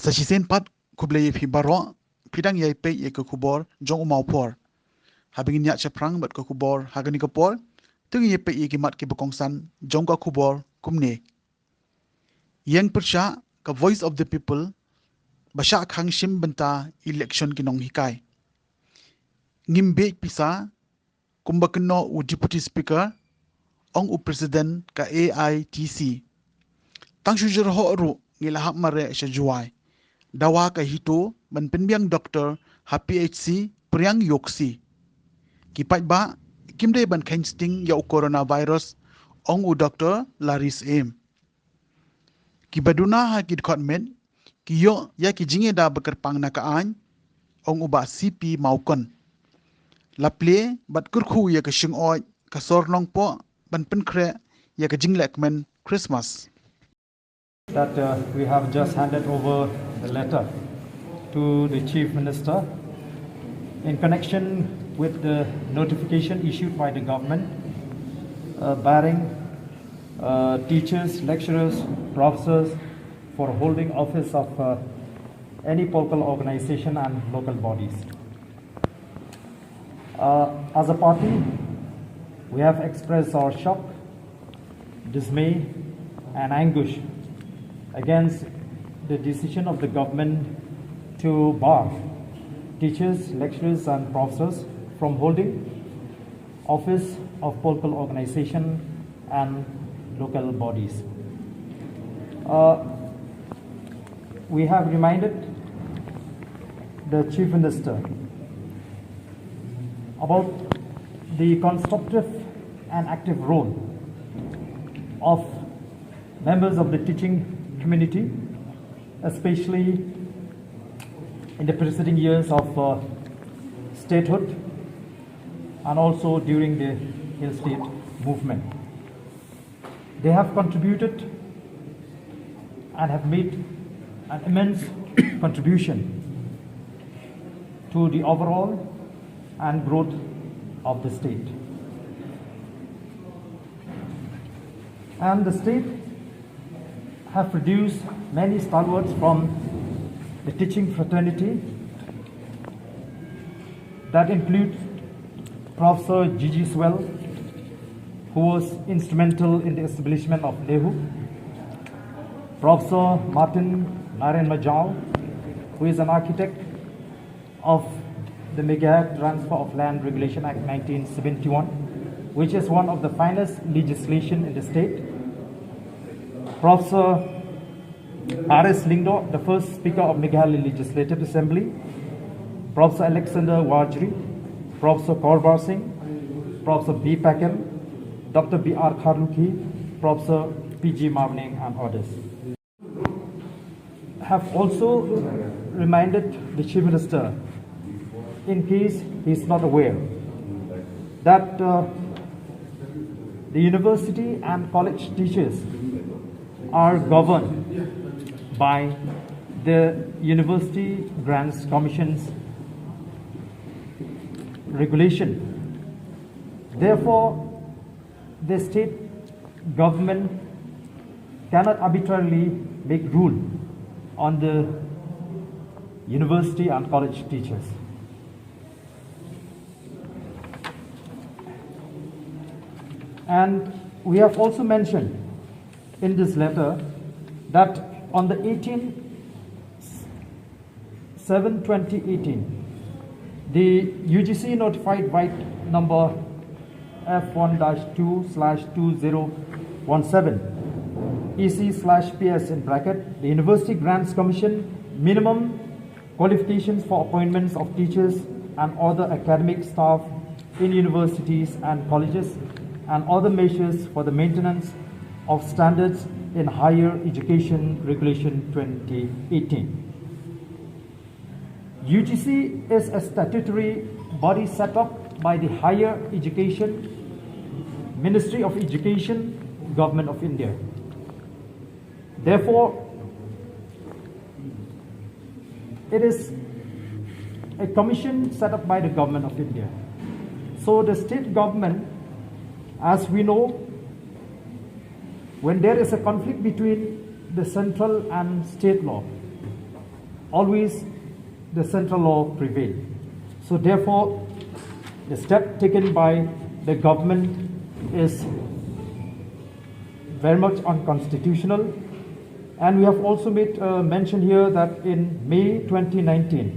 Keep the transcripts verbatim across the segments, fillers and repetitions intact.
Sa shisien pat, khublei ïa phi baroh, phi dang ïai peit ïa ka khubor jong u Mawphor. Haba ngin ïaid shaphrang bad ka khubor ha kane ka por, to ngin ïai peit ïa ki mat kiba kongsan jong ka khubor kumne. Ïeng pyrshah ka Voice of the People ba shah khang shim bynta election ki nonghikai. Ngim bieit pisa, kumba kynnoh u Deputy Speaker, ong u President ka A I T C. Tang shu jyrhoh ruh ngi la hap mareh sha Jowai. Dawa ka HITO ban pynbiang doktor ha P H C Priang Yoksi. Ki paidbah kim dei ban kheiñ sting ïa u coronavirus, ong u Doktor Laris Em. Kiba duna ha ki dkhot met ki ïoh ïa ki jingïada ba kyrpang na ka aiñ, ong u Bah C P Mawkon. La plie bad kyrkhu ïa ka shingoid ka sor Nongpoh ban pynkhreh ïa ka jinglehkmen Christmas. That uh, we have just handed over the letter to the Chief Minister in connection with the notification issued by the government uh, barring uh, teachers, lecturers, professors for holding office of uh, any political organization and local bodies. Uh, as a party, we have expressed our shock, dismay, and anguish against the decision of the government to bar teachers, lecturers, and professors from holding office of political organization and local bodies. Uh, we have reminded the Chief Minister about the constructive and active role of members of the teaching community, especially in the preceding years of uh, statehood and also during the Hill State movement. They have contributed and have made an immense contribution to the overall and growth of the state. And the state have produced many stalwarts from the teaching fraternity that include Professor G G Swell, who was instrumental in the establishment of NEHU, Professor Martin Narayan Majau, who is an architect of the Meghalaya Transfer of Land Regulation Act nineteen seventy-one, which is one of the finest legislation in the state. Professor R S Lyngdoh, the first Speaker of Meghalaya Legislative Assembly, Professor Alexander Warjri, Professor Korbhar Singh, Professor B Pakem, Doctor B R Kharlukhi, Professor P G Mawniang, and others. Have also reminded the Chief Minister, in case he is not aware, that uh, the university and college teachers are governed by the University Grants Commission's regulation. Therefore, the state government cannot arbitrarily make rule on the university and college teachers. And we have also mentioned in this letter that on the eighteenth seven twenty eighteen, the U G C notified white number F one dash two slash two zero one seven, E C slash P S in bracket, the University Grants Commission minimum qualifications for appointments of teachers and other academic staff in universities and colleges, and other measures for the maintenance of standards in higher education regulation twenty eighteen. U G C is a statutory body set up by the Higher Education, Ministry of Education, Government of India. Therefore, it is a commission set up by the Government of India. So the state government, as we know, when there is a conflict between the central and state law, Always the central law prevail. So therefore, the step taken by the government is very much unconstitutional. And we have also made uh, mention here that in May twenty nineteen,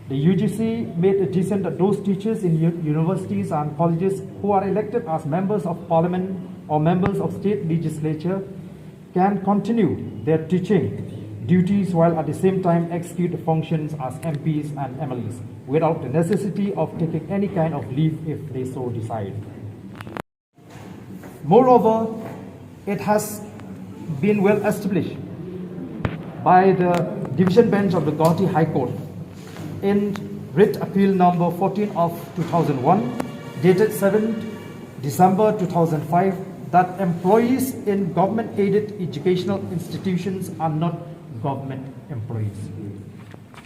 the U G C made a decision that those teachers in u- universities and colleges who are elected as members of parliament or members of state legislature can continue their teaching duties while at the same time execute the functions as M Ps and M L As without the necessity of taking any kind of leave if they so desire. Moreover, it has been well established by the Division Bench of the Guwahati High Court in writ appeal number fourteen of two thousand one, dated seventh December two thousand five, that employees in government aided educational institutions are not government employees.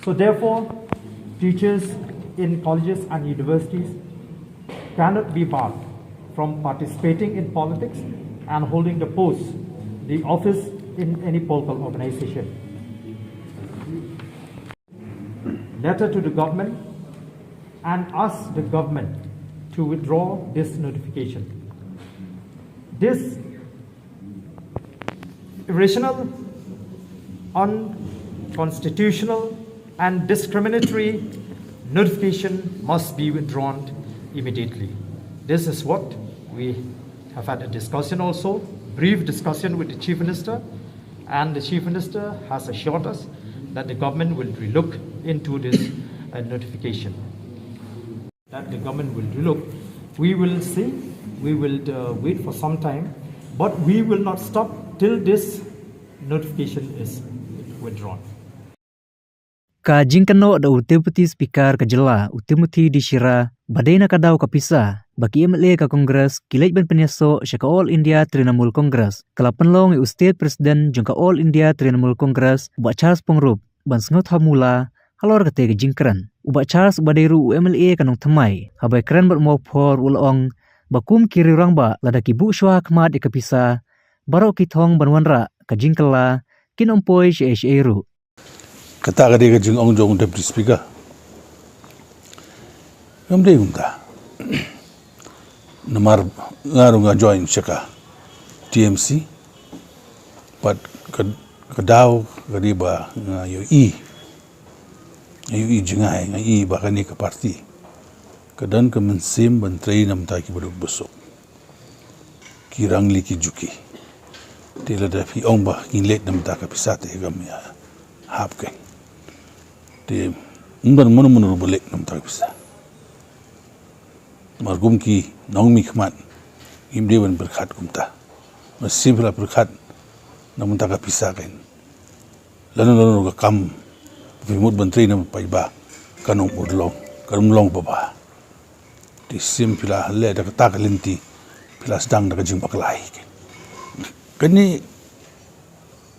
So therefore, teachers in colleges and universities cannot be barred from participating in politics and holding the post, the office in any political organization. Letter to the government and ask the government to withdraw this notification. This irrational, unconstitutional, and discriminatory notification must be withdrawn immediately. This is what we have had a discussion also, brief discussion with the Chief Minister, and the Chief Minister has assured us that the government will relook into this uh, notification. That the government will relook. We will see, we will uh, wait for some time, but we will not stop till this notification is withdrawn. Ka jingkynnoh da u Deputy Speaker ka jylla u Timothy D Shira ba dei na ka daw ka pisa ba ki M L A ka Congress ki leit ban pynïasoh sha ka All India Trinamool Congress ka la pynlong ïa u State President jong ka All India Trinamool Congress u Bah Charles Pyngrope ban sngewthuh mula halor kata ka jingkren. U Bah Charles uba dei ruh u M L A ka Nongthymmai haba ïakren bad u Mawphor u la ong ba kum ki riew rangbah lada ki buh shuwa ha khmat ïa ka pisa baroh ki thong ban wanrah ka jingkylla kin ym poi shaei shaei ruh. Kata ka dei ka jingong jong u Deputy Speaker. Kam dei kumta. Namar nga ruh nga join sha ka T M C. Bad ka, ka daw ka dei ba nga ïohi. Nga ïohi jngai, nga ïohi ba kane ka party ka don ka mynsiem ban trei na bynta ki baduk basuk. Ki rangli ki juki. Te lada phi ong ba ngin leit na bynta ka pisa te kam ïahap kein. Te ym don mano mano ruh ba leit na bynta ka pisa. Mar kum ki nongmihkhmat ngim dei ban pyrkhat kumta. Mar shisien phi la pyrkhat na bynta ka pisa kein. Lano lano ka kam phi mut ban trei na paidbah kan ym urlong, kan ym long babha. Te shisien phi la leh da kata ka lynti, phi la sdang da ka jingbakla hi. Kane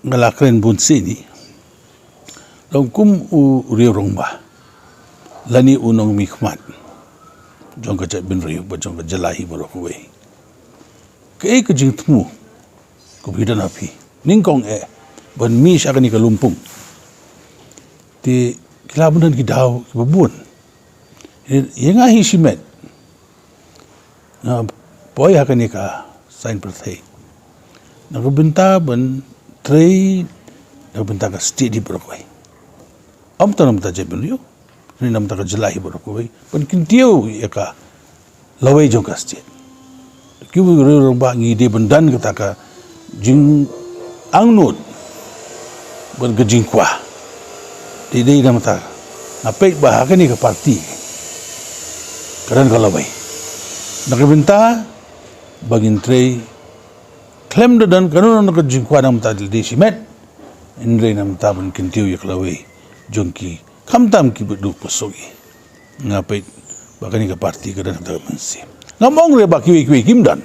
nga la kren bun sien hi. Long kum u riew rangbah lane u nongmihkhmat jong ka jaitbynriew bad jong ka jylla hi baroh kawei. Kaei ka jingthmu kaba phi don ha phi nyngkong eh ban mih sha kane ka lympung. Te ki la bun don ki daw kiba bun. Ïa nga hi shimet nga poi ha kane ka saiñ pyrthei na ka bynta ban trei na ka bynta ka state hi baroh kawei. Ym tang na bynta jaitbynriew, na bynta ka jylla hi baroh kawei ban kyntiew ïa ka lawei jong ka state. Ki riew rangbah ngi dei ban don kata ka jingangnud bad ka jingkwah. Dei dei na bynta nga peit ba ha kane ka party ka don ka lawei na ka bynta ba ngin trei khlem da don kano kano ka jingkwah na bynta dei shimet. Hynrei na bynta ban kyntiew ïa ka lawei jong ki khamtam ki baduk basuk hi. Nga peit ba kane ka party ka don kata ka mynsiem. Ngam ong re ba kiwei kiwei kim don.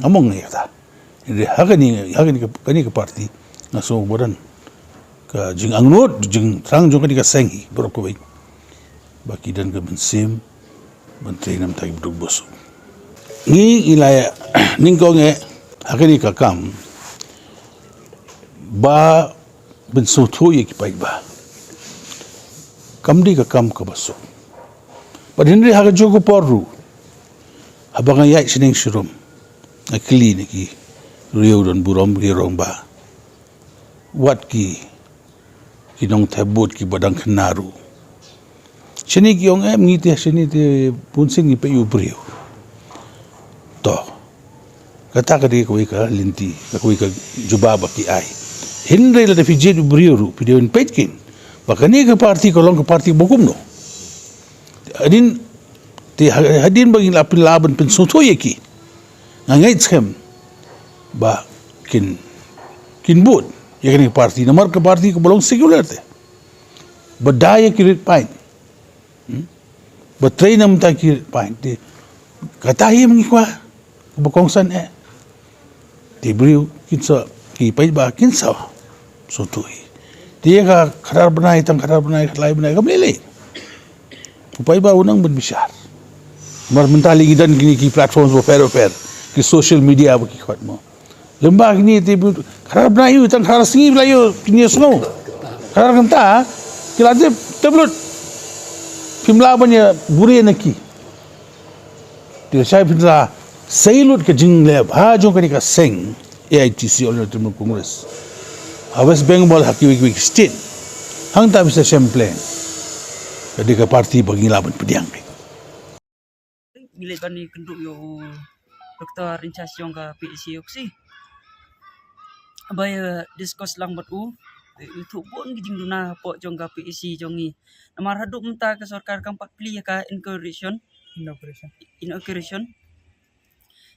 Ngam ong ïa kata. Hynrei ha kane, ha kane ka, kane ka party nga sngew ba don ka jingangnud jingthrang jong kane ka seng hi baroh kawei ba ki don ka mynsiem ban trei na bynta ki baduk basuk. Ngi ngi la ïa nyngkong eh ha kane ka kam ba pynsngewthuh ïa ki paidbah. Kam dei ka kam kaba suk. Bad hynrei ha kajuh ka por ruh, haba nga ïaid sha neng sha rum, nga kylli na ki riew don burom, ki rangbah, wat ki, ki nongthep vote kiba dang khynnah ruh. Shane ki ong, em, ngi te, shane te bun sien ngi peit ïa u briew. To, kata ka dei kawei ka lynti, kawei ka jubab ba ki ai. Hynrei lada phi jied u briew ruh, phi dei ban peit keiñ ba kane ka party ka long ka party ba kumno. Hadien, te ha-, hadien ba ngin lah pyn-, lah ban pynsngewthuh ïa ki, nga ngeit skhem ba kin, kin bud ïa kane ka party, namar ka party kaba long secular te, ba da ïa ki rit pain. Hmm? Ba trei na bynta ki rit pain. Te kata hi ma ngi kwah, kaba kongsan eh. Te briew kin sa, ki paidbah kin sa sngewthuh hi. Te ïa ka khadar bnai, tang khadar bnai, khatlai bnai, kam lei lei. U paidbah u nang ban bishar. Namar mynta lei ngi don kine ki platforms bapher bapher, ki social media ba ki khot mo. Lymda kine te, khadar bnai ïa u, tang khadar sngi ba la ïa u, kine sngew. Khadar kynta ki la tip, tip lut. Phim lah ban ïa buhrieh na ki. Te shai phin sa sei lut ka jingleh bha jong kane ka seng A I T C, All India Trinamool Congress, ha West Bengal, ha kiwei kiwei ki state. Hangta phin sa shem plan. Ka dei ka party ba ngi lah ban pdiang. Ngi leit ban ïakynduh ïa u doctor in charge jong ka P H C Ïewkhsi ba ïa discuss lang bad u, ïathuh bun ki jingduna hapoh jong ka P H C jong ngi. Namar haduh mynta ka sorkar kam pat plie ïa ka inauguration. Inauguration. Inauguration.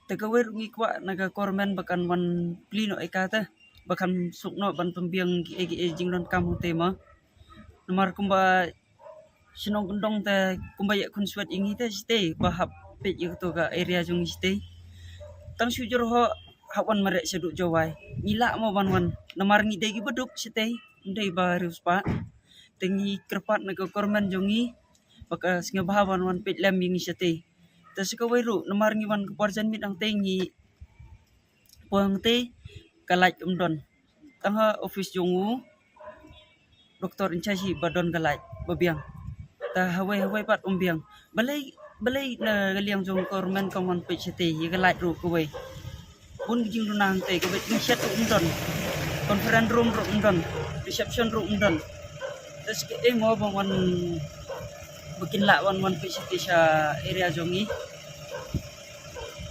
Te kawei ruh ngi kwah na ka government ba kan wan plie noh ïa kata, ba kan suk noh ban pynbiang kiei kiei jingdonkam hangta ma. Namar kumba shnong kyndong te kumba ïa khun swet ïa ngi te shatei ba hap peit ïa kato ka area jong ngi shatei. Tang shu jur ho hap wan mareh shaduh Jowai. Ngi lah mo ban wan namar ngi dei kiba duk shatei, ym dei ba riewspah. Te ngi kyrpad na ka government jong ngi ba ka sngewbha ban wan peit lem ïa ngi shatei. Te sa kawei ruh namar ngi wan ka por janmiet hangtei, ngi poi hangtei ka light ym don. Tang ha office jong u doctor in charge hi ba don ka light ba biang. Te hawei hawei pat ym biang. Balei, balei na ka liang jong government kam wan peit shatei ïa ka light ruh kawei. Bun ki jingduna hangtei, kaba jingshet ruh ym don, conference room ruh ym don, reception ruh ym don. Te sa kaei mo ba wan, ba kin lah wan, wan peit shatei sha area jong ngi.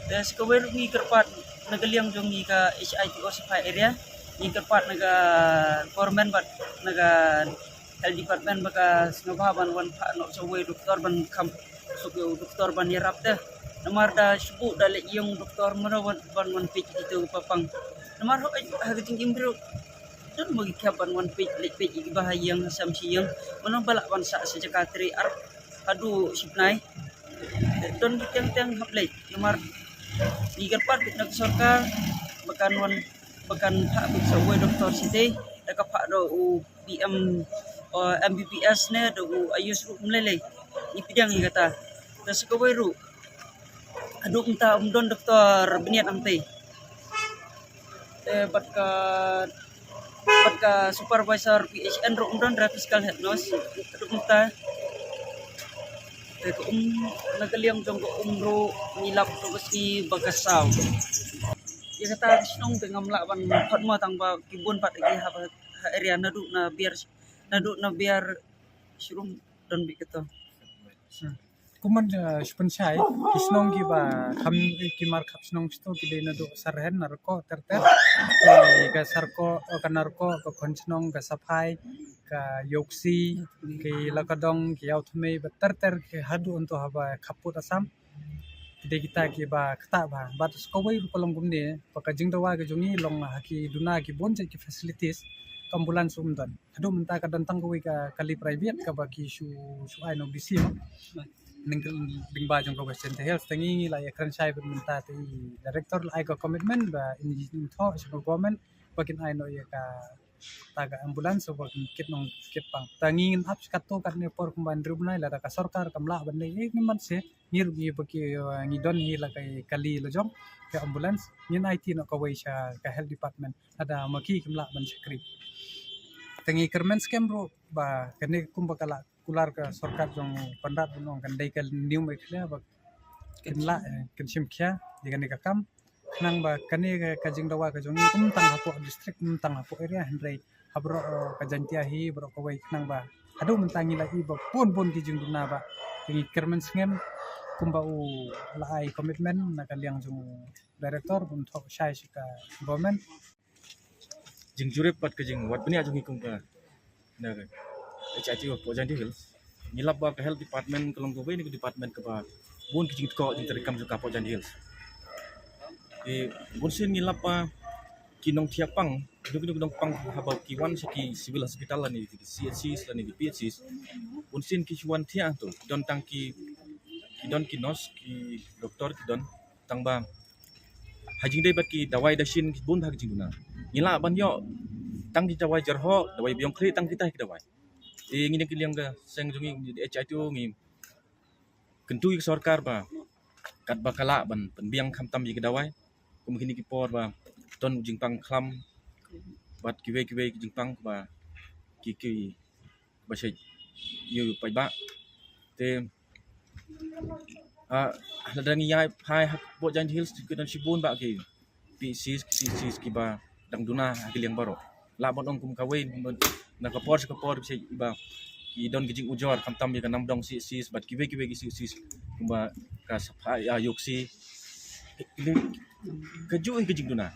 Te sa kawei ruh ngi kyrpad na ka liang jong ngi ka H I T O Safai area, ngi kyrpad na ka government bad na ka health department ba ka sngewbha ban wan phah noh sa uwei u doktor ban kham suk ïa u doktor ban ïarap te. Namar da shu buh da leit ïeng u doktor mano ban, ban wan peit ïa kito ki ba pang. Namar ha, ha ka jingim briew don mo ki khep ban wan peit, leit peit ïa ki ba ha ïeng ha sem shi ïeng. Mano ba lah ban sah sa jaka trei ar haduh shi bnai. Don ki teng teng hap leit. Namar ngi kyrpad beit na ka sorkar ba kan wan, ba kan phah beit sa uwei u doktor shatei, da ka phah da u P M, uh, M B B S ne da u Ayush ruh ym lei lei. Ngi pdiang ïa kata. Te sa kawei ruh, haduh mynta ym don doktor bniat hangtei. Te bad ka, bad ka supervisor P H N ruh ym don, da physical health nurse haduh mynta. Te ka um, na ka liang jong ka um ruh ngi lap ruh ka sngi ba ka saw. Ïa kata ka shnong te ngam lah ban khot mo tang ba ki bun pat ki ha, ha area naduh na Biar, naduh na Biar Shrum don beit kato. Hmm. Kumban, eh, shu pynshai, ki shnong kiba kham, ki mar khap shnong shito ki dei naduh Sarhen, Narkok, ter ter. Ki ka Sarkok, eh, ka Narkok, ka Khonshnong, ka Saphai, ka Ïewkhsi, ki Lakadong, ki Ïawthmei, bad ter ter ki haduh hangto haba khappud Assam. Ki dei kita kiba ktah bha. Bad sa kawei ruh ka long kumne, ba ka jingdawa ka jong ngi long ha ki duna ki bun jait ki facilities, ka ambulance um don. Haduh mynta ka don tang kawei ka kali private kaba ki shu, shu ai noh D C mo. Lyngba jong ka West Jaintia Hills, te ngi, ngi la ïakren shai bad mynta te i director la ai ka commitment ba in, in thoh sha ka government ba kin ai noh ïa kata ka ambulance ba kin kit nong kit pang. Te ngi ngin ap sha katto katne por kumba hynriew bnai lada ka sorkar kam lah ban leh, eh, ngim ban seh. Ngi ruh ngi ba ki, eh, ngi don hi la ka kali la jong ka ambulance, ngin aiti noh kawei sha ka health department. Lada ma ki kim lah ban shakri. Te ngi kyrmen skhem ruh ba kane kumba ka la Kular ka sorkar jong Conrad ban ong kan dei ka new Meghalaya ba kin lah, eh, kin shim khia ïa kane ka kam. Khnang ba kane ka, ka jingdawa ka jong ngi ym tang hapoh district, ym tang hapoh area, hynrei ha baroh, eh, ka Jaintia hi baroh kawei, khnang ba haduh mynta ngi la i ba bun bun ki jingduna ba ngi kyrmen sngem, kumba u la ai commitment na ka liang jong u director ban thoh shai sha ka government. Jingjurip bad ka jingwad bniah jong ngi kum ka, na ka H I T O hapoh Jaintia Hills, ngi lap ba ka health department ka long kawei na ki department kaba bun ki jingthoh jingtrei kam jong ka hapoh Jaintia Hills. Te bunsien ngi lap ba ki nongthiah pang, ki nong, ki nongpang haba ki wan sha ki civil hospital lane ki C H Cs lane ki P H Cs, bunsien ki shu wan thiah to, ki don tang ki, ki don ki nurse, ki doktor, ki don, tang ba ha jingdei bad ki dawai dashin ki bun bha ki jingduna. Ngi lah ban ïoh tang ki dawai jyrhoh, dawai biang khlieh, tang kita ki dawai. Te ngi na ki liang ka seng jong ngi, ngi H I T O, ngi kyntu ïa ka sorkar ba katba ka lah ban pynbiang khamtam ïa ki dawai kum kine ki por ba don jingpang khlam bad kiwei kiwei ki jingpang ba ki, ki ba shait ïa u paidbah. Te, ah, lada ngi ïa phai hapoh Jaintia Hills ki don shibun ba ki P H Cs, P H Cs kiba dang duna ha ki liang baroh. Lah ban ong kum kawei na ka por sha ka por ba shait ba ki don ki jingujor khamtam ïa ka namdong C H Cs bad kiwei kiwei ki C H Cs kumba ka Saphaya, Iooksi. Kajuh hi ka jingduna.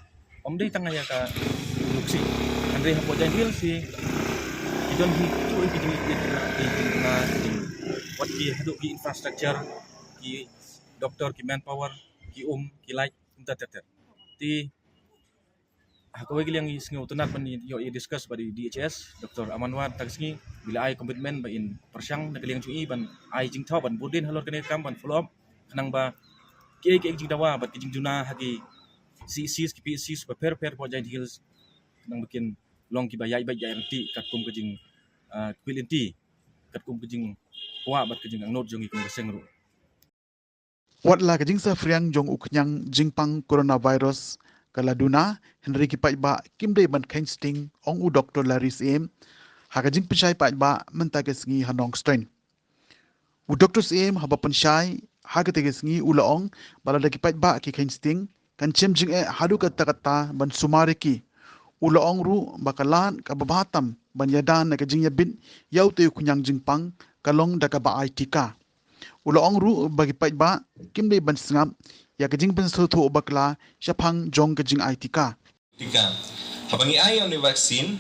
Ym dei tang ïa ka Iooksi, hynrei hapoh Jaintia Hills hi ki don hi kajuh hi ka jing, jing, jing, jingduna, jing, wat ki haduh ki infrastructure, ki doktor, ki manpower, ki um, ki light, kumta ter ter. Te ha kawei ka liang ngi sngewtynnat ban ïoh ïa discuss bad i D H S, Doktor Amanwar, ta ka sngi ba i la ai commitment ba in pyrshang na ka liang jong i ban ai jingthoh ban bud dien halor kane ka kam ban follow up, khnang ba kiei kiei ki jingdawa bad ki jingduna ha ki C H Cs, ki P H Cs bapher bapher hapoh Jaintia Hills, khnang ba kin long kiba ïaid beit ïaid ryntih katkum ka jing, ah, kwah lynti, katkum ka jingkwah bad ka jingangnud jong ngi kum ka seng ruh. Wat la ka jingsaphriang jong u khñiang jingpang coronavirus ka la duna, hynrei ki paidbah kim dei ban kheiñ sting, ong u Doktor Larry Syiem ha ka jingpynshai paidbah mynta ka sngi ha Nongstoiñ. U Doktor Syiem haba pynshai ha kata ka sngi u la ong ba lada ki paidbah ki kheiñ sting, kan shem jingeh haduh katta katta ban sumar ïa ki. U la ong ruh ba ka lad kaba bha tam ban ïada na ka jingïabit ïa utei u khñiang jingpang ka long da kaba ai tika. U la ong ruh ba ki paidbah kim dei ban sngap ïa ka jingpynsngewthuh bakla shaphang jong ka jingai tika. Tika. Haba ngi ai ïa une u vaccine,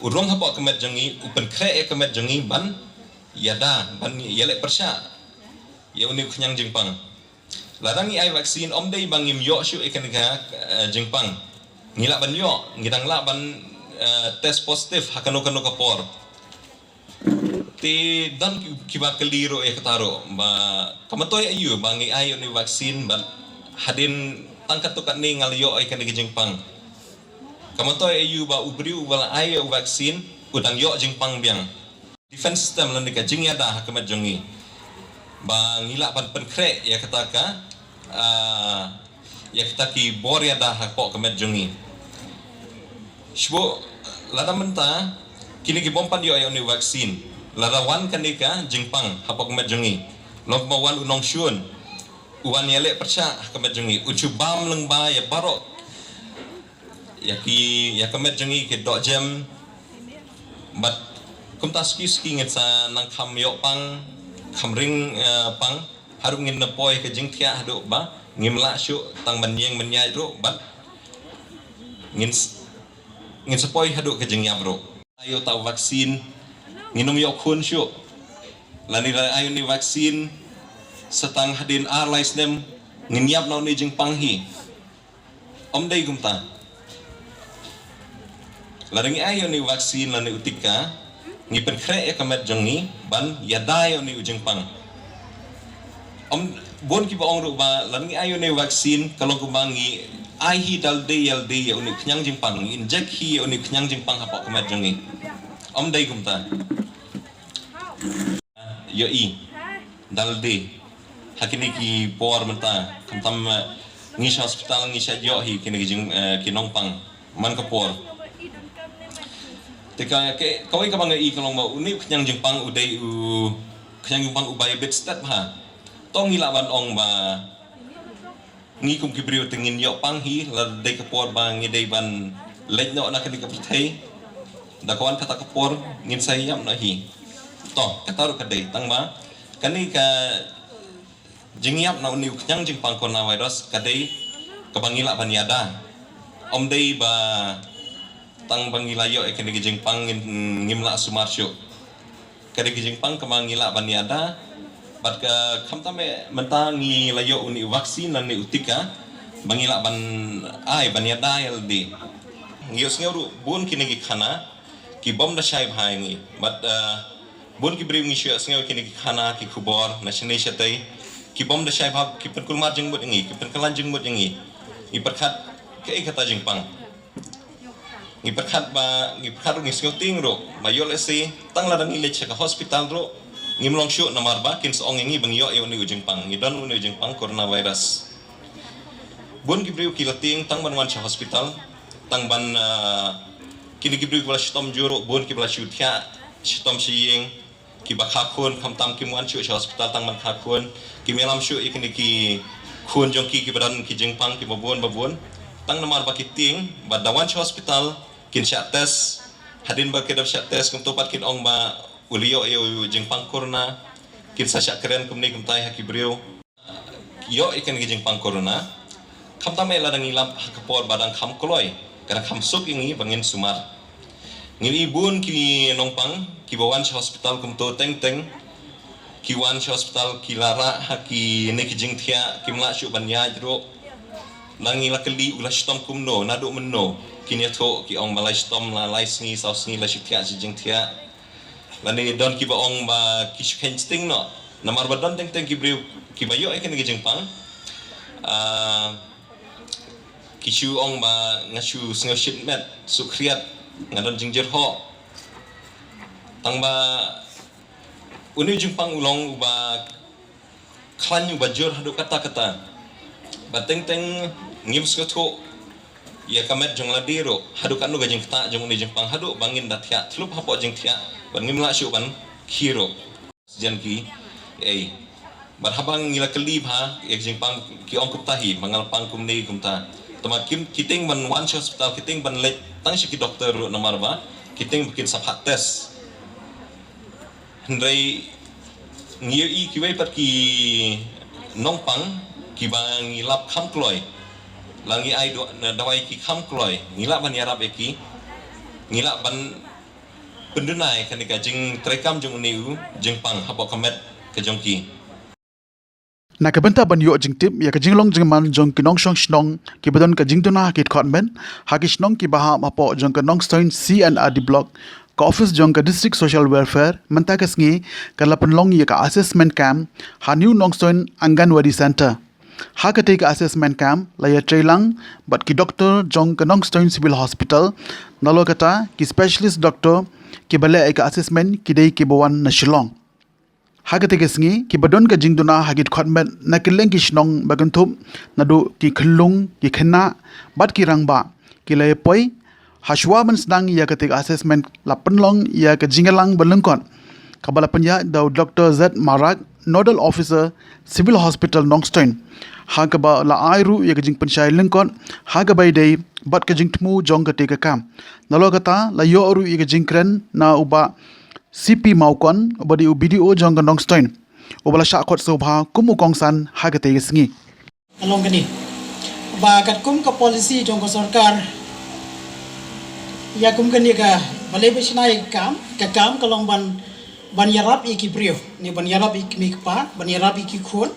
u rung hapoh ka met jong ngi, u pynkhreh ïa ka met jong ngi ban ïada, ban ïaleh pyrshah ïa une u khñiang jingpang. Lada ngi ai vaccine, ym dei ba ngim ïoh shuh ïa kane ka, eh, jingpang. Ngi lah ban ïoh, ngi dang lah ban, eh, test positive ha kano kano ka por. Te don ki, kiba kylli ruh ïa kata ruh ba ka myntoi aïu ba ngi ai une u vaccine bad hadien tang katto katne nga la ïoh ïa kane ka jingpang. Ka myntoi aïu ba u briew uba la ai ïa u vaccine u dang ïoh jingpang biang. Defense system lane ka jingïada ha ka met jong ngi ba ngi lah ban pynkhreh ïa kata ka, ah, ïa kita ki bor ïada hapoh ka met jong ngi. Shuh lada mynta kine ki bym pat ïoh ïa une u vaccine, lada wan kane ka jingpang hapoh ka met jong ngi, long ba wan u nongshun, u wan ïaleh pyrshah ha ka met jong ngi, u shu bam lyngba ïa baroh ïa ki, ïa ka met jong ngi ki dohjem. Bad kumta suki suki ngin sa nang kham ïoh pang, kham ring, eh, pang, haduh ngin na poi ka jingthiah haduh ba ngim lah shuh tang ban ïeng ban ïaid ruh bad ngin s-, ngin sa poi haduh ka jingïap ruh. Ai ïa uta u vaccine ngin ym ïoh khun shuh. Lane lada ai une u vaccine sa tang hadien ar lai snem ngin ïap na une u jingpang hi. Ym dei kumta. Lada ngi ai ïa une u vaccine lane u tika, ngi pynkhreh ïa ka met jong ngi ban ïada ïa une u jingpang. Ym, bun kiba ong ruh ba lada ngi ai ïa une u vaccine ka long kumba ngi ai hi da lade ïa lade ïa une u khñiang jingpang, ngi inject hi ïa une u khñiang jingpang hapoh ka met jong ngi. Ym dei kumta. Ïohi da lade ha kine ki por mynta, khamtam, eh, ngi sha hospital ngi sha ïohi kine ki jing, eh, ki nongpang man ka por. Te ka, ka, kawei kaba nga i ka long ba une u khñiang jingpang u dei u khñiang jingpang u bai bit stet bha. To ngi lah ban ong ba ngi kum ki briew te ngin ïoh pang hi, la dei ka por ba ngi dei ban leit noh na kane ka pyrthei. Da ka wan kata ka por ngin sa ïap noh hi. To, kata ruh ka dei tang ba kane ka jingïap na une u khñiang jingpang coronavirus ka dei kaba ngi lah ban ïada. Ym dei ba tang ba ngi la ïoh ïa kane ka jingpang ngin, ngim lah sumar shuh. Ka dei ka jingpang kaba ngi lah ban ïada. Bad ka khamtam eh mynta ngi la ïoh une u vaccine lane u tika ba ngi lah ban ai ban ïada ïa lade. Ngi ïohsngew ruh bun kine ki khana ki bym da shai bha ïa ngi. Bad, eh, bun ki briew ngi shu ïohsngew kine ki khana ki khubor na shane shatei ki bym da shai bha, ki pynkulmar jingmut ïa ngi, ki pynkylla jingmut ïa ngi. Ngi pyrkhat kaei kata jingpang. Ngi pyrkhat ba, ngi pyrkhat ruh, ngi sngewtieng ruh ba ïoh lehse tang lada ngi leit sha ka hospital ruh ngim long shuh namar ba kin sa ong ïa ngi ba ngi ïoh ïa une u jingpang, ngi don une u jingpang coronavirus. Bun ki briew ki la tieng tang ban wan sha hospital, tang ban, ah, kine ki briew kiba la shitom jur ruh, bun kiba la shu thiah shitom shi ïing, kiba kha khun khamtam kim wan shuh sha hospital tang ban kha khun, kim ïalam shuh ïa kine ki khun jong ki kiba don ki jingpang kiba bun ba bun. Tang namar ba ki tieng ba da wan sha hospital kin shah test, hadien ba ki dep shah test kumto pat kin ong ba u la ïoh ïa u jingpang corona, kin sa shah kren kumne kumtai ha ki briew. Ïoh ïa kane ka jingpang corona, khamtam eh lada ngi lap ha ka por ba dang kham kloi, ka dang kham suk ïa ngi ba ngin sumar. Ngi i bun ki nongpang kiba wan sha hospital kumto teng teng, ki wan sha hospital ki la rah ha kine ki jingthiah, kim lah shuh ban ïaid ruh. La ngi la kylli u la shitom kumno, naduh mynno, kin ïathuh ki ong ba la shitom la lai sngi saw sngi la shu thiah shi jingthiah. Lane don kiba ong ba ki shu kheiñ sting noh. Namar ba don teng teng ki briew kiba ïoh ïa kane ka jingpang. Ah, ki shu ong ba nga shu sngew shit met, suk khriat, nga don jingjyrhoh. Tang ba une u jingpang u long uba khlaiñ uba jur haduh katta katta. Ba teng teng ngim sngewthuh ïa ka met jong lade ruh haduh katno ka jingktah jong une u jingpang haduh ba ngin da thiah thlup hapoh jingthiah, ba ngim lah shuh ban khie ruh. Jan ki, ei. Bad haba ngi la kylli bha ïa ka jingpang ki ong kumta hi, ba nga la pang kumne kumta. Tangba kim, ki tieng ban wan sha hospital, ki tieng ban leit tang sha ki doktor ruh namar ba ki tieng ba kin sa phah test. Hynrei ngi ïohi kiwei pat ki nongpang kiba ngi lap kham kloi, la ngi ai do-, dawai ki kham kloi, ngi lah ban ïarap ïa ki, ngi lah ban pynduna ïa kane ka jingtreikam jong une u jingpang hapoh ka met ka jong ki. Na ka bynta ban ïoh jingtip ïa ka jinglong jingman jong ki nongshong shnong kiba don ka jingduna ha ki dkhot met ha ki shnong kiba hap hapoh jong ka Nongstoiñ C and R D Block, ka office jong ka District Social Welfare mynta ka sngi ka la pynlong ïa ka assessment camp ha New Nongstoiñ Anganwadi Centre. Ha katei ka assessment camp la ïatreilang bad ki doktor jong ka Nongstoiñ Civil Hospital, nalor kata ki specialist doctor kiba leh ïa ka assessment ki dei kiba wan na Shillong. Ha katei ka sngi kiba don ka jingduna ha ki dkhot met na kylleng ki shnong ba kynthup naduh ki khyllung ki khynnah bad ki rangbah ki la ïa poi. Hashwa ban sdang ïa katei ka assessment la pynlong ïa ka jingïalang ba lyngkot kaba la pynïaid da u Doktor Z Marak, Nodal Officer, Civil Hospital Nongstoiñ, ha kaba la ai ruh ïa ka jingpynshai lyngkot ha kaba ïadei bad ka jingthmu jong katei ka camp. Nalor kata la ïoh ruh ïa ka jingkren na u Bah C P Mawkon uba dei u B D O jong ka Nongstoiñ, uba la shah khot sngewbha kum u kongsan ha katei ka sngi. Ka long kane ba katkum ka policy jong ka sorkar, ïa kum kane ka balei ba shna ïa ka camp, ka camp ka long ban, ban ïarap ïa ki briew ne ban ïarap ïa ki kmie ki kpa, ban ïarap ïa ki khun,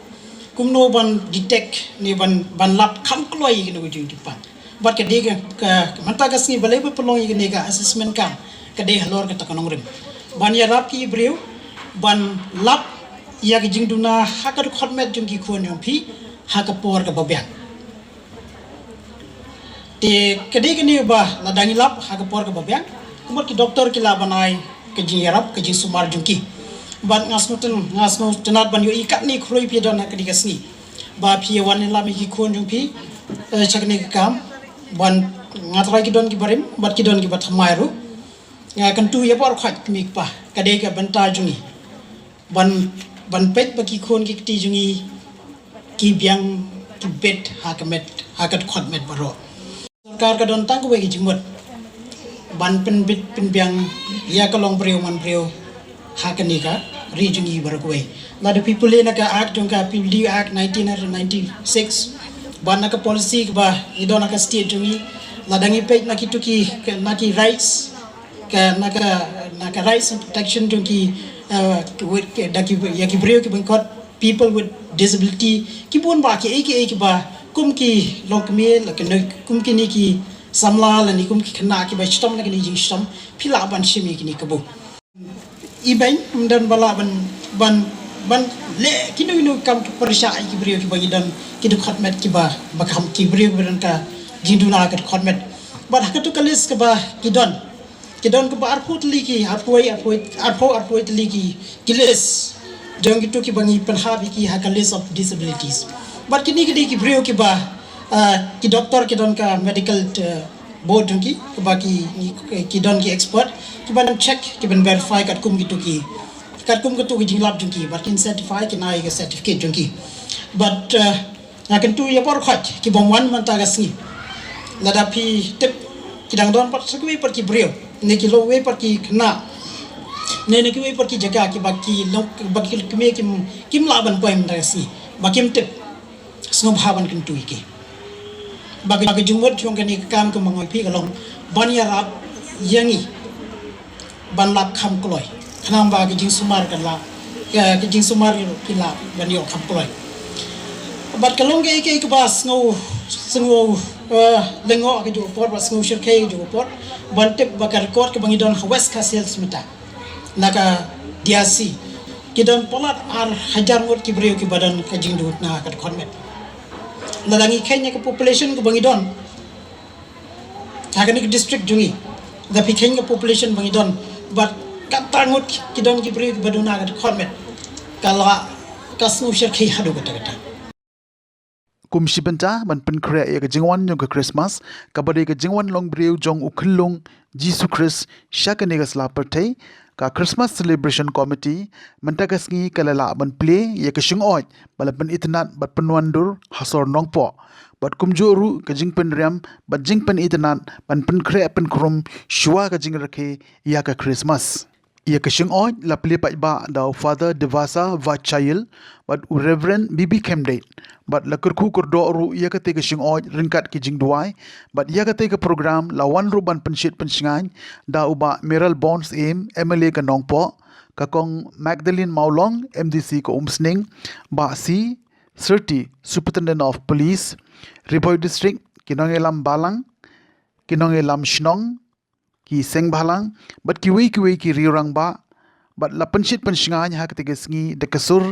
kumno ban detect ne ban, ban lap kham kloi ïa kine ki jingdih pat. Bad ka dei ka, ka, ka mynta ka sngi balei ba pynlong ïa kane ka assessment camp, ka dei halor kata ka nongrim ban ïarap ki briew ban lap ïa ka jingduna ha ka dkhot met jong ki khun jong phi ha ka por kaba biang. Te ka dei kane ba lada ngi lap ha ka por kaba biang, kumba ki doktor ki lah ban ai ka jingïarap ka jingsumar jong ki. Bad nga sngewtyn-, nga sngewtynnad ban ïohi katne khrui phi don ha kane ka sngi ba phi ïa wan ïalam ïa ki khun jong phi, eh, sha kane ka camp. Ban, nga tharai ki don kiba rim bad ki don kiba thymmai ruh. Nga kyntu ïa baroh khot kmie kpa, ka dei ka bynta jong ngi ban, ban peit ba ki khun ki kti jong ngi ki biang, ki bit ha ka met, ha ka dkhot met baroh. Sorkar ka don tang kawei ka jingmut ban pynbit pynbiang ïa ka longbriew manbriew ha kane ka ri jong ngi baroh kawei. Lada phi pule na ka Act jong ka P W D Act nineteen ninety-six bad na ka policy kaba ngi don ha ka state jong ngi, lada ngi peit na kitu ki, na ki rights, ka, na ka, na ka rights and protection jong ki, eh, ki, with, ki, da ki, ïa ki briew ki bangkot, people with disability, ki bun bah kiei kiei kiba kum ki longkmie, la kine, kum kine ki samla, lane kum ki khynnah kiba shitom na kine jingshitom, phi lah ban shim ïa kine kabu. Ibeiñ ym don ba lah ban, ban, ban leh kino kino kam ki pyrshah ïa ki briew kiba ngi don ki dkhot met kiba, ba kham ki briew kiba don ka jingduna ka dkhot met. Bad ha katu ka list kaba ki don, ki don kaba arphew tylli ki, arphew, arphew, arphew, arphew tylli ki, ki list jong kitu kiba ngi pynhap ïa ki ha ka list of disabilities. Bad kine ki dei ki briew kiba, ah, ki doktor ki don ka medical, eh, board jong ki, kiba ki, ki don ki expert kiban check, kiban verify katkum kitu ki, katkum kitu ki jinglap jong ki, bad kin certify, kin ai ka certificate jong ki. Bad, eh, nga kyntu ïa baroh khot ki bym wan mynta ka sngi, lada phi tip ki dang don pat sa kiwei pat ki briew, ne ki long wei pat ki khynnah, ne, ne kiwei pat ki jaka kiba ki long, ba ki kmie kim, kim lah ban poi mynta ka sngi, ba kim tip, sngewbha ban kyntu ïa ki. Ba ka, ba ka jingmut jong kane ka kam kaba nga ong ïa phi ka long ban ïarap ïa ngi ban lap kham kloi, khnang ba ka jingsumar kan lah, ka, ka jingsumar ïa ki lah ban ïoh kham kloi. Bad ka long kaei kaei kaba sngew, sngew, eh, lyngngoh ka juh ka por, ba sngew shyrkhei ka juh ka por ban tip ba ka record kaba ngi don ha West Khasi Hills mynta, na ka D R C, ki don palat ar hajar ngut ki briew kiba don ka jingduna ka dkhot met. Lada ngi kheiñ ïa ka population kaba ngi don ha kane ka district jong ngi, lada phi kheiñ ka population ba ngi don bad kata ngut ki don ki briew kiba duna ka dkhot met, ka la, ka sngew shyrkhei haduh katta katta. Kum shi bynta ban pynkhreh ïa ka jingwan jong ka Christmas, kaba dei ka jingwan longbriew jong u khyllung Jisu Khrist sha kane ka sla pyrthei, ka Christmas Celebration Committee mynta ka sngi ka la lah ban plie ïa ka shyngod ba la pynitynnad bad pynwandur ha sor Nongpoh, bad kumjuh ruh ka jingpynriam bad jingpynitynnad ban pynkhreh pynkhrum shuwa ka jingrakhe ïa ka Christmas. Ïa ka shyngod la plie paidbah da u Father Devasa Vachayil bad u Reverend B B Khemdeit, bad la kyrkhu kyrdoh ruh ïa katei ka shyngod ryngkat ki jingduwai. Bad ïa katei ka program la wan ruh ban pynshit pynshngaiñ da u Bah Mayralborn Syiem, M L A ka Nongpoh, ka Kong Magdalene Mawlong, M D C ka Umsning, Bah C Syrti, Superintendent of Police, Ri Bhoi District, ki nongïalam balang, ki nongïalam shnong, ki sengbhalang, bad kiwei kiwei ki riew rangbah, bad la pynshit pynshngaiñ ha katei ka sngi da ka sur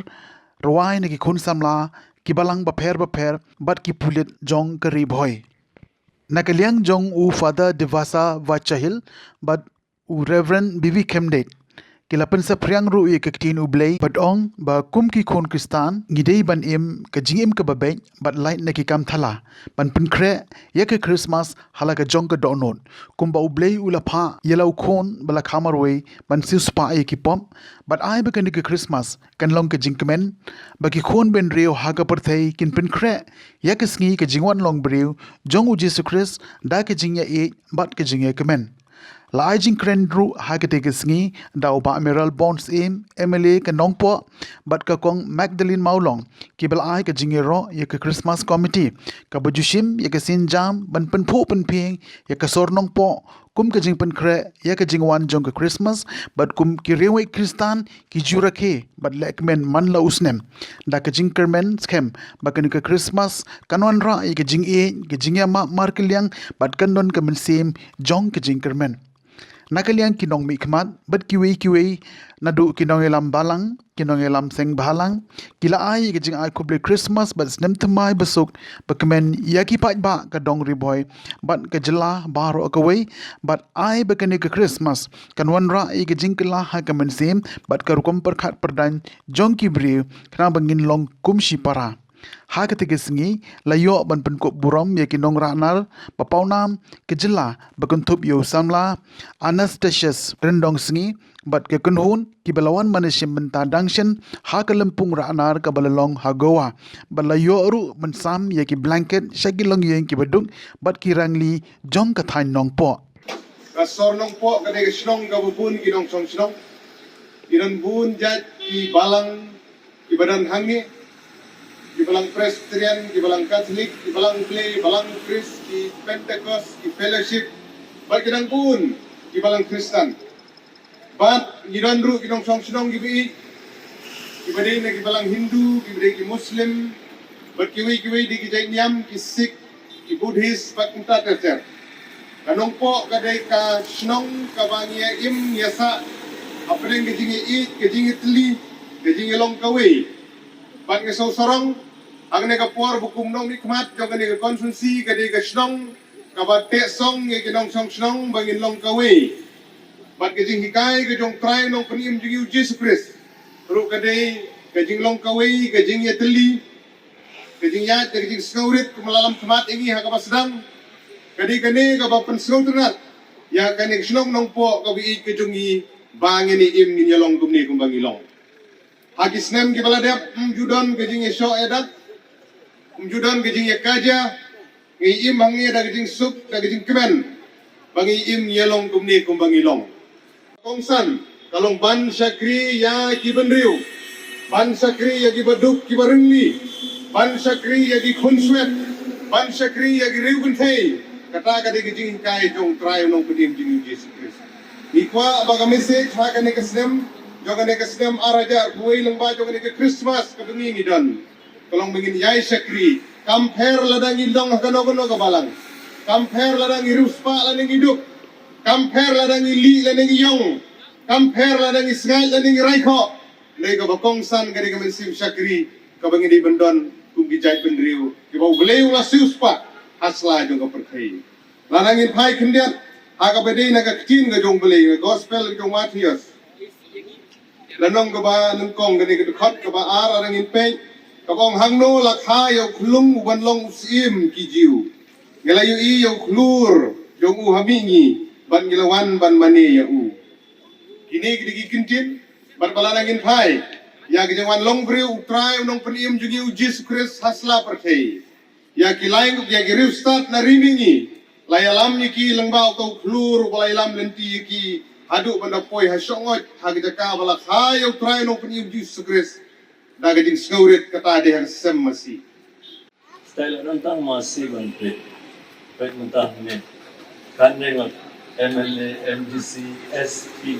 rwai na ki khun samla, ki balang bapher bapher, bad ki pulit jong ka Ri Bhoi. Na ka liang jong u Father Devasa Vachayil bad u Reverend B B Khemdeit, ki la pynsaphriang ruh ïa ka ktien U Blei bad ong ba kum ki khun Khristan ngi dei ban im ka jingim kaba beit bad lait na ki kam thala, ban pynkhreh ïa ka Christmas ha la ka jong ka dohnud, kumba U Blei u la phah ïa la u khun ba la kha marwei ban siewspah ïa ki pop. Bad ai ba kane ka Christmas kan long ka jingkmen ba ki khun bynriew ha ka pyrthei kin pynkhreh ïa ka sngi ka jingwan longbriew jong u Jisu Khrist da ka jingïaieit bad ka jingïakmen. La ai jingkren ruh ha katei ka sngi da u Bah Mayralborn Syiem, M L A ka Nongpoh, bad ka Kong Magdalene Mawlong, kiba la ai ka jingïaroh ïa ka Christmas Committee, kaba ju shim ïa ka sienjam ban pynphuh pynphieng ïa ka sor Nongpoh kum ka jingpynkhreh ïa ka jingwan jong ka Christmas, bad kum ki riewngeit Khristan ki ju rakhe bad lehkmen man la u snem da ka jingkyrmen skhem ba kane ka Christmas kan wanrah ïa ka jingïeit, ka jingïamap markylliang, bad kan don ka mynsiem jong ka jingkyrmen. Na ka liang ki nongmihkhmat bad kiwei kiwei, naduh ki nongïalam balang, ki nongïalam sengbhalang, ki la ai ïa ka jingai khublei Christmas bad snem thymmai basuk bakmen ïa ki paidbah ka dong Ri Bhoi bad ka jylla baroh kawei, bad ai ba kane ka Christmas kan wanrah ïa ka jingkylla ha ka mynsiem bad ka rukom pyrkhat pyrdaiñ jong ki briew, khnang ba ngin long kum shi para. Ha kata ka sngi la ïoh ban pynkup burom ïa ki nongrah nar ba pawnam ka jylla ba kynthup ïa u samla Anastasius Ryndongsngi bad ka kynhun kiba la wan man shim bynta dang shen ha ka lympung rahnar kaba la long ha Goa, bad la ïoh ruh ban sam ïa ki blanket sha ki longïing kiba duk bad ki rangli jong ka thaiñ Nongpoh. Ka sor Nongpoh ka dei ka shnong kaba bun ki nongshong shnong. Ki don bun jait ki balang kiba don hangne, ki balang Presbyterian, ki balang Catholic, ki balang Blei, balang Khrist, ki Pentecost, ki Fellowship, bad ki dang bun ki balang Khristan. Bad ngi don ruh ki nongshong shnong kiba ïeit, kiba dei na ki balang Hindu, kiba dei ki Muslim, bad kiwei kiwei dei ki jait niam, ki Sikh, ki Buddhist, bad kumta ter ter. Ka Nongpoh ka dei ka shnong kaba ngi ïa im ïa sah hapdeng ka jingïeit, ka jingïatylli, ka jingïalong kawei. Bad ngi sngewsarong hangne ka por ba kum nongmihkhmat jong kane ka constituency ka dei ka shnong kaba teh song ïa ki nongshong shnong ba ngin long kawei. Bad ka jinghikai ka jong Trai Nongpynim jong ngi u Jisu Khrist ruh ka dei ka jinglong kawei, ka jingïatylli, ka jingïaid, ka jingsngewrit kumba la lam khmat ïa ngi ha kaba sdang. Ka dei kane kaba pynsngewtynnat ïa kane ka shnong Nongpoh kaba ïeit ka jong ngi ba ngin ïa im ngin ïalong kumne kumba ngi long. Ha ki snem kiba la dep, ym ju don ka jingïashoh ïadat, ym ju don ka jingïakajia, ngi im hangne da ka jingsuk, da ka jingkmen ba ngi im ngi ïalong kumne kumba ngi long. Kongsan ka long ban shakri ïa ki bynriew, ban shakri ïa ki baduk ki baryngli, ban shakri ïa ki khunswet, ban shakri ïa ki riew kynthei. Kata ka dei ka jinghikai jong Trai Nongpynim jong ngi u Jisu Khrist. Ngi kwah ba ka message ha kane ka snem, jong kane ka snem ar hajar khatwei lyngba jong kane ka Christmas kaba ngi ngi don, ka long ba ngin ïai shakri. Kam pher lada ngi long ha kano kano ka balang, kam pher lada ngi riewspah lane ngi duk, kam pher lada ngi lieh lane ngi ïong, kam pher lada ngi sngaid lane ngi raikhoh. Dei kaba kongsan ka dei ka mynsiem shakri kaba ngi dei ban don kum ki jaitbynriew kiba U Blei u la siewspah ha sla jong ka pyrthei. Lada ngin phai khyndiat ha kaba dei na ka ktien ka jong U Blei, ka gospel ka jong u Mathaios, lynnong kaba nyngkong, kane ka dkhot kaba ar, lada ngin peit, kaba ong, hangno la kha ïa u khlung u ban long u syiem ki Jiw? Ngi la ïohi ïa u khlur jong u ha mihngi bad ngi la wan ban mane ïa u. Kine ki dei ki kyntien. Bad ba lada ngin phai ïa ka jingwan long briew u Trai u Nongpynim jong ngi u Jisu Khrist ha sla pyrthei, ïa ki lai, ïa ki riewstad na ri mihngi la ïalam ïa ki lyngba uta u khlur uba la ïalam lynti ïa ki haduh ban da poi ha shong-ot ha ka jaka ba la kha ïa u Trai Nongpynim Jisu Khrist da ka jingsngewrit. Kata dei ha ka sem masi. Style don tang masi ban peit. Peit mynta ne. Kan ne ngot M L A, M D C, S P,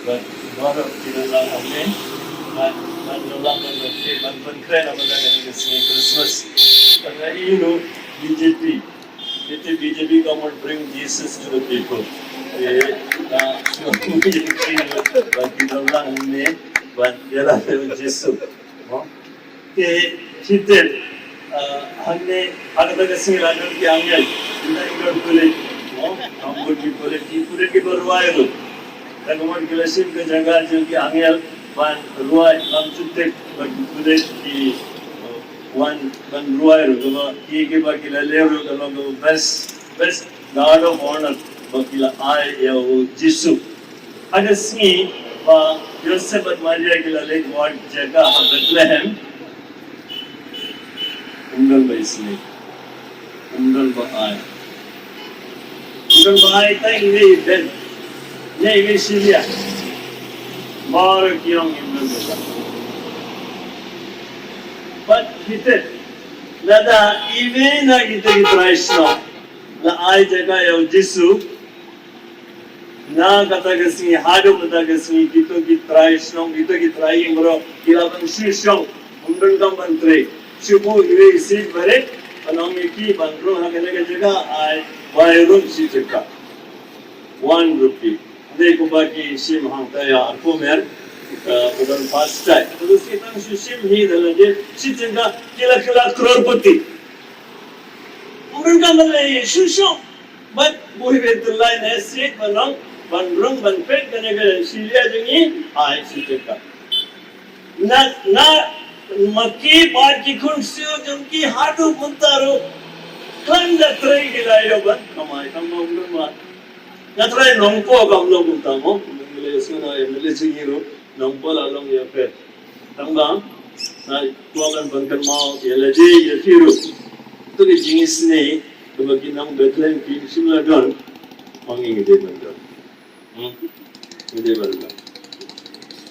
bad baroh ki nonglang hangne, ban, ban nonglang ban ban kren, ban ban kren ïa ka sngi Christmas. Bad nga ïohi ruh B J P. Ïa ka B J P ka mut bring Jesus to the people. Eh, ka, bad ki nonglang hangne, ban ïalam ïa u Jisu. Mo? Te, shiteng, ah, hangne, ha kata ka sngi la don ki angel, kita i don pulit, no? Angel ki pulit, ki pulit kiba rwai ruh. Te ka mon ki la shim ka jaka jong ki angel, ban rwai, ban shiteng, ban ki pulit ki, uh, wan, ban rwai ruh, kaba, ki, kiba ki la leh ruh, kaba, kaba best, best guard of honor, ba ki la ai ïa u Jisu. Ha ka sngi ba Joseph bad Maria ki la leit wad jaka ha Bethlehem, ym don ba isynei, ym don ba ai, ym don ba ai tang iwei i Ben, ne iwei i shynriah. Baroh ki ong ym don ba ai. Bad kita, lada iwei na kita ki trai shnong la ai jaka ïa u Jisu, na kata ka sngi, haduh kata ka sngi, kito ki trai shnong, kito ki trai ïing baroh ki la ban shu shong, ym don kam ban trei. Shu buh iwei i seat barit, ban ong ïa ki ban rung ha kane ka jaka, ai, bai rung shi tyngka. One rupee. Dei kumba ki shim hangta ïa arphew mer, eh, ba don pass tai. Ka sngi tang shu shim hi da lade shi tyngka, ki la kylla crorepati. Ym don kam ban leh shuh shuh. Bad buh iwei i tyllai na seat ban ong, ban rung ban peit kane ka shyllia jong ngi, ai shi tyngka. Na, na, Ma ki bad ki khun ksiew jong ki haduh mynta ruh, khlem da trei ki la ïoh ban kamai, tang ba ym don ma. Nga trai Nongpoh kam long kumta mo, ngi la ïohsngew na M L A jong ngi ruh, Nongpoh la long ïa phi. Tang ba, na kwah ban ban kynmaw ïa lade ïa phi ruh. To ki jingisynei kaba ki nong Bethlehem ki shim la don, ma ngi ngi dei ban don. Hmm. Ngi dei ban don.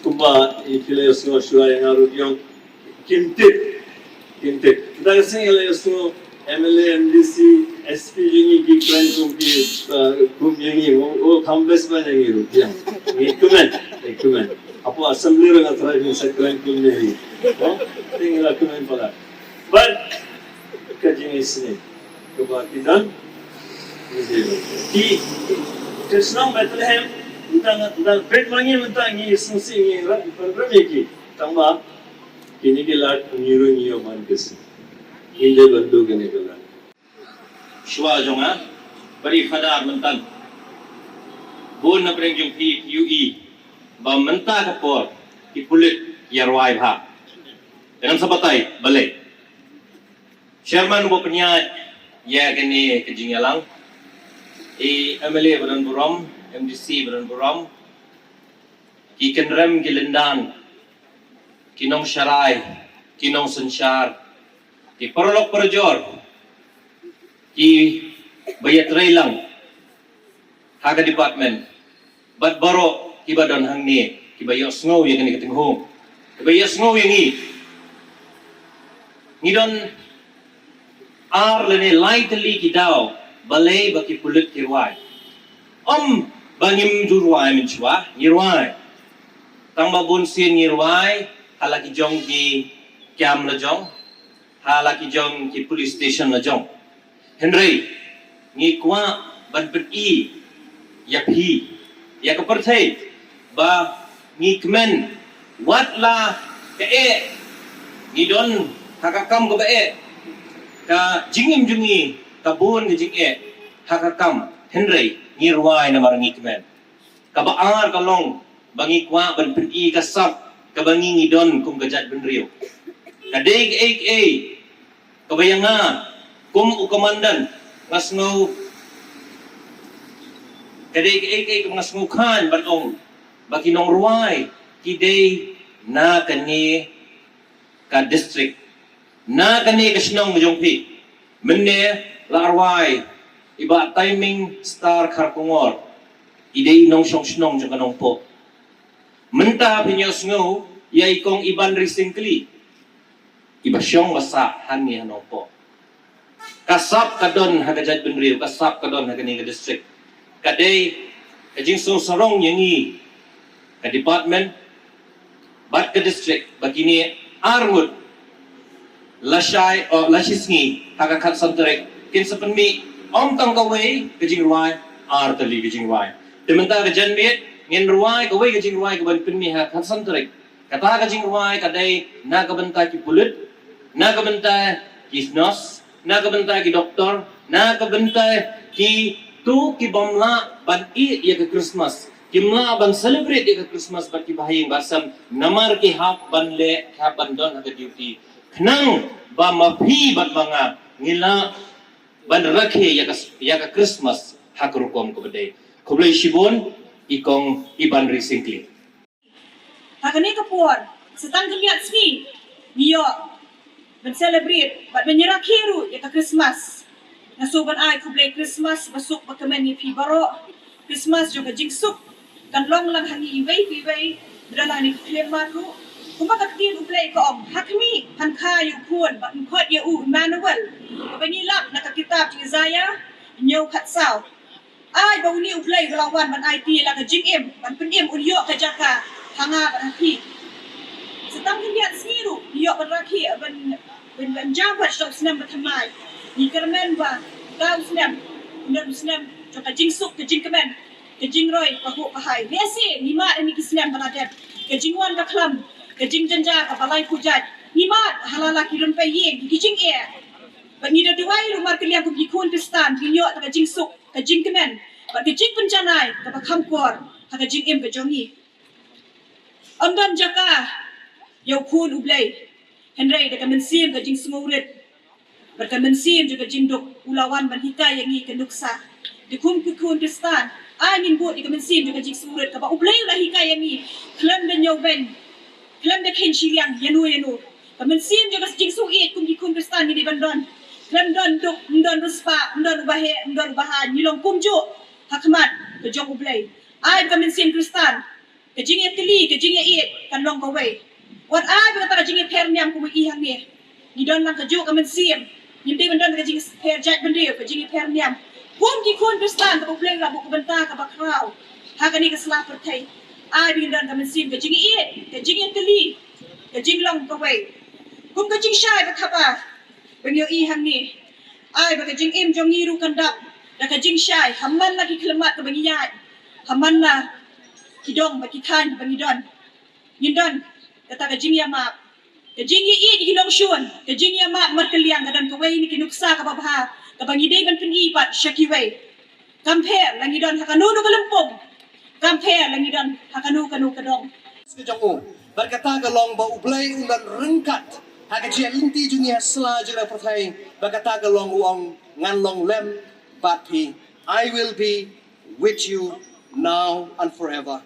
Kumba i phi la ïohsngew shuwa ïa nga ruh, ïong kim tip. Kim tip. Mynta ka sngi la ïohsngew M L A, M D C, S P jong ngi ki kren kum ki, uh, kum ïa ngi. O, o, kham best ban ïa ngi ruh. Ïa. Ngi kmen, ngi kmen. Hapoh assembly ruh nga try ban sa kren kum ïa ngi. Mo? Te ngi la kmen palat. But ka jingisynei kaba ki don, ki, ki shnong Bethlehem, mynta, mynta peit ma ngi, mynta ngi sngewsih ngi rem, rem ïa ki. Tang ba kine ki lad ngi ruh ngi ïoh man ka sngi. Ngi dei ban duh kine ki lad. Shuwa jong nga, bad i Fadar mynta, bun na pdeng jong phi phi ïohi ba mynta ka por ki pulit ïa rwai bha. Te ngam sa batai balei. Chairman uba pynïaid ïa kane ka jingïalang, i M L A ba don burom, M D C ba don burom, ki kynrem ki lyndan, ki nongsharai, ki nongsynshar, ki paralok parajor, kiba ïatrei lang ha ka department, bad baroh kiba don hangne, kiba ïohsngew ïa kane ka tynghong, kiba ïohsngew ïa ngi. Ngi don ar lane lai tylli ki daw balei ba ki pulit ki rwai. Ym ba ngim ju rwai mynshuwa, ngi rwai. Tang ba bun sien ngi rwai ha la ki jong ki kam la jong, ha la ki jong ki police station la jong. Hynrei ngi kwah ban pyni ïa phi, ïa ka pyrthei, ba ngi kmen, wat la kaei ngi don ha ka kam kaba eh, ka jingim jong ngi ka bun ka jingeh ha ka kam, hynrei ngi rwai namar ngi kmen. Kaba ar ka long ba ngi kwah ban pyni ka sap kaba ngi ngi don kum ka jaitbynriew. Ka dei kaei kaei kaba ïa nga kum u komandan nga sngew, ka dei kaei kaei kaba nga sngew khlaiñ ban ong ba ki nongrwai ki dei na kane ka district, na kane ka shnong ka jong phi. Mynne la rwai i Bah Timing Star Kharkongor, i dei nongshong shnong jong ka Nongpoh. Mynta phin ïohsngew ïa i Kong Iban Risingkli, iba shong ba sah hangne ha Nongpoh. Ka sap ka don ha ka jaitbynriew, ka sap ka don ha kane ka district. Ka dei ka jingsngew sarong ïa ngi, ka department bad ka district, ba kine ar ngut lashai, oh, lashisngi ha ka khatsan tarik kin sa pynmih ym tang kawei ka jingrwai, ar tylli ka jingrwai. Te mynta ka janmiet ngin rwai kawei ka jingrwai kaban pynmih ha ka khatsan tarik. Kata ka jingrwai ka dei na ka bynta ki pulit, na ka bynta ki nurse, na ka bynta ki doktor, na ka bynta kitu ki bym lah ban ïeh ïa ka Christmas, kim lah ban celebrate ïa ka Christmas bad ki bahaïing bahasem namar ki hap ban leh, ki hap ban don ha ka duty. Khnang ba ma phi bad ma nga ngi lah ban rakhe ïa ka, ïa ka Christmas ha ka rukom kaba dei. Khublei shibun, i Kong Iban Risingkli. Ha kane ka por, sa tang khyndiat sngi ngi ïoh ban celebrate bad ban ïarakhe ruh ïa ka Christmas. Nga sngewbha ban ai khublei Christmas ba suk ba kmen ïa phi baroh. Christmas jong ka jingsuk kan long lang ha ngi iwei pa iwei, bad lang ha ngi ki khyllipmat ruh. Kumba ka ktien U Blei ka ong, ha khmih, phan kha ïa u khun bad pynkhot ïa u Immanuel. Kaba ngi lap na ka kitab jong Isaiah hynñiew khatsaw. Ai ba une U Blei u la wan ban aiti ïa la ka jingim, ban pynim un ïoh ka jaka ha nga bad ha phi. Sa tang khyndiat sngi ruh ngi ïoh ban rakhe, ban, ban, ban jam bad sha u snem ba thymmai. Ngi kyrmen ba uta u snem un don u snem jong ka jingsuk, ka jingkmen, ka jingroi, ka huh ka hai. Lehse ngi mad ha kine ki snem ba la dep, ka jingwan ka khlam, ka jingjynjar kaba laiphew jait. Ngi mad ha la la ki rympei ïing, ki jingeh. Bad ngi da duwai ruh markylliang kum ki khun Khristan, kin ïoh ka jingsuk, ka jingkmen bad ka jingpynjanai kaba kham kor ha ka jingim ka jong ngi. Ym don jaka ïa u khun U Blei. Hynrei da ka mynsiem ka jingsngewrit bad ka mynsiem jong ka jingduk u la wan ban hikai ïa ngi ka nuksa. Te kum ki khun Khristan, ai ngin bud ïa ka mynsiem jong ka jingsngewrit kaba U Blei u la hikai ïa ngi khlem da ñiewbeiñ, khlem da kheiñ shiliang ïano ïano. Ka mynsiem jong ka jingsngewrit kum ki khun Khristan ngi dei ban don. Khlem don duk, ym don riewspah, ym don uba heh, ym don uba haiñ, ngi long kumjuh ha khmat ka jong U Blei. Ai ka mynsiem Khristan, ka jingïatylli, ka jingïaieit kan long kawei. Wat ai ba kata ka jingïapher niam kumba i hangne. Ngi don lang kajuh ka mynsiem. Ngim dei ban don ka jingïapher jaitbynriew, ka jingïapher niam. Kum ki khun Khristan kaba U Blei u la buh ka bynta kaba khraw ha kane ka sla pyrthei. Ai ba ngin don ka mynsiem ka jingïaieit, ka jingïatylli, ka jinglong kawei. Kum ka jingshai ba khaba ba ngi ïohi hangne. Ai ba ka jingim jong ngi ruh kan dap da ka jingshai, ha man la ki khyllipmat kaba ngi ïaid, ha man la ki dong bad ki thaiñ ba ngi don. Ngin don kata ka jingïamap, ka jingïaieit ïa ki nongshun, ka jingïamap markylliang ka don kawei na ki nuksa kaba bha kaba ngi dei ban pyni pat sha kiwei. Kam pher la ngi don ha kano kano ka lympung, kam pher la ngi don ha kano kano ka dong. Ka jong u, bad kata ka long ba U Blei un don ryngkat ha ka jingïaid lynti jong ngi ha sla jong ka pyrthei, bad kata ka long u ong, ngan long lem bad phi. I will be with you now and forever.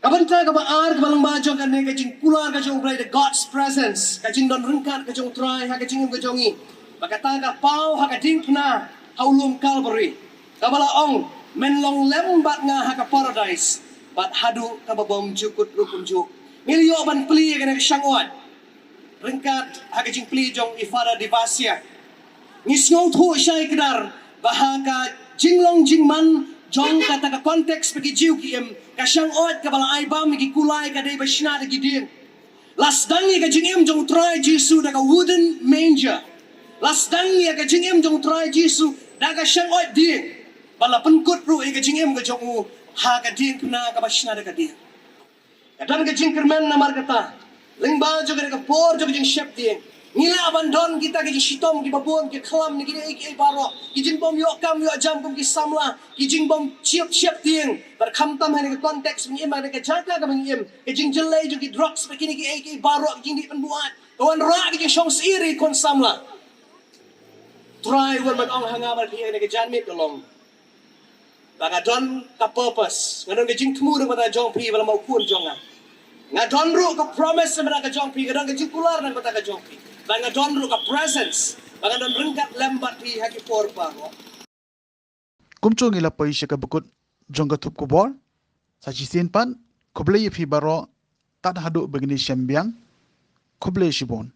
Ka bynta kaba ar kaba lyngba jong kane ka jingkular ka jong U Blei, the God's presence, ka jingdon ryngkat ka jong U Trai ha ka jingim ka jong ngi. Ba kata ka paw ha ka diengphna ha u lum Kalbari, kaba la ong, men long lem bad nga ha ka paradais, bad haduh kaba bym ju kut ruh kumjuh. Ngi la ïoh ban plie kane ka shang-ot ryngkat ha ka jingplie jong i Father Devasia. Ngi sngewthuh shai kdar ba ha ka jinglong jingman jong kata ka context ba ki Jiw ki im, ka shang-ot kaba la ai bam ïa ki kulai ka dei ba shna da ki dieng. La sdang ïa ka jingim jong U Trai Jisu da ka wooden manger. La sdang ïa ka jingim jong U Trai Jisu da ka shang-ot dieng. Ba la pynkut ruh ïa ka jingim ka jong u ha ka diengphna kaba shna da ka dieng. Ka don ka jingkyrmen namar kata. Lyngba jong ka por jong ka jingsheptieng, ngi lah ban don kita ki jingshitom kiba bun, ki khlam, ne ki dei kiei baroh, ki jingbym ïoh kam ïoh jam kum ki samla, ki jingbym shep sheptieng. Bad khamtam ha kane ka context ba ngi im, ha kane ka jaka kaba ngi im, ka jingjyllei jong ki drugs bad kine kiei kiei baroh, ki jingdih pynbuaid, ka wanrah ka jingshong syier ïa ki khun samla. Trai u wan ban ong ha nga bad phi ha kane ka janmiet ka long ba nga don ka purpose, nga don ka jingthmu na ka bynta jong phi ba la mawkhun jong nga. Nga don ruh ka promise na ka bynta ka jong phi, nga don ka jingkular na ka bynta ka jong phi. Ba nga don ruh ka presence, ba nga don ryngkat lem bad phi ha ki por baroh. Kumjuh ngi la poi sha ka bakut jong ka thup khubor. Sa shisien pat, khublei ïa phi baroh, tad haduh ba ngin ïashem biang. Khublei shibun.